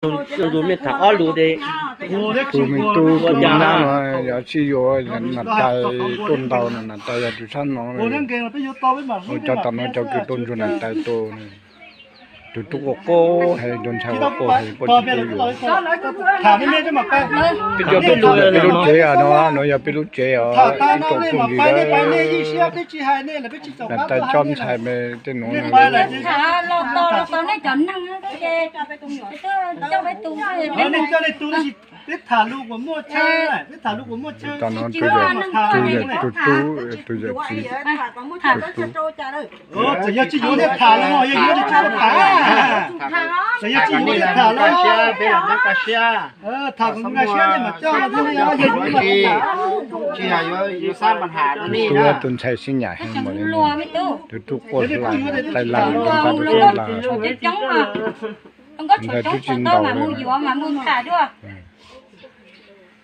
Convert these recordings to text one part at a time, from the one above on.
Tus me tub tus me nyab no yog sib yuav, niam tais tuaj ntau no, niam tais yog tus sab no, ua cov tom no cov kws tuaj ntsuag niam tais tuaj. Tus tub quaj quaj heev, tus ntxhais quaj quaj heev, puaj tsis pub yuav. Peb cov tub tub yog peb lub tsev no, no yog peb lub tsev os, ib tsoom phooj ywg. Niam tais coj ntxhais me tej nuav. Peb tham lus kuas muaj chaw, peb tham lus kuas muaj chaw. Tus yawm, tus yawm txiv, tus tub, tus tub. Txawm yog tsis yuav thiaj tham los, yog yuav tsis tham. Txawm yog tsis yuav thiaj tham los. Tham kom nkag siab nej mam coj los thiab, yog yuav mas tsis yog yuav xab pas ham. Tus tub tus ntxhais sib nyam heev, tus tub quaj hlais hlais tus ntxhais, tus tub hlais. Tus ntxhais twb tsis ntaus li.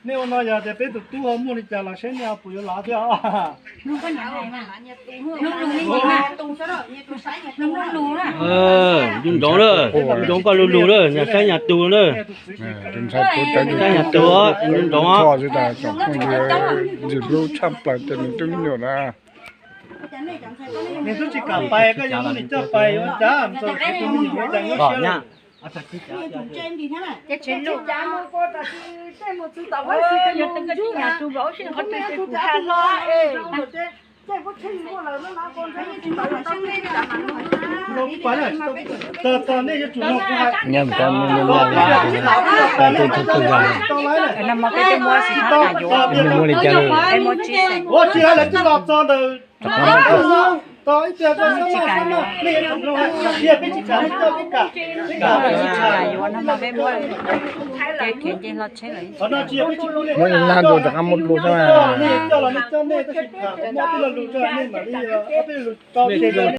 Nej ua no yog tias peb tus tub ho muaj li cas los saib nej puas yuav lav thiab. Nco ntsoov na, nco ntsoov koj lu lug na, nyas saib nyas tug na. Saib nyas tug, nco ntsoov. Ntxim hlub tshaj plaws tej me tub me nyuam na. Nws twb tsis kam pais, koj yuav muab nws coj pais yuav cas, mus txog tus me nyuam yuav cas nyob siab. Nyob mus rau nej, nej muaj li cas lawm? Yuav no mas peb muab, ces khiav nce hlo tsheb lawm. Muab ib lab dua rov qab muab dua xwb.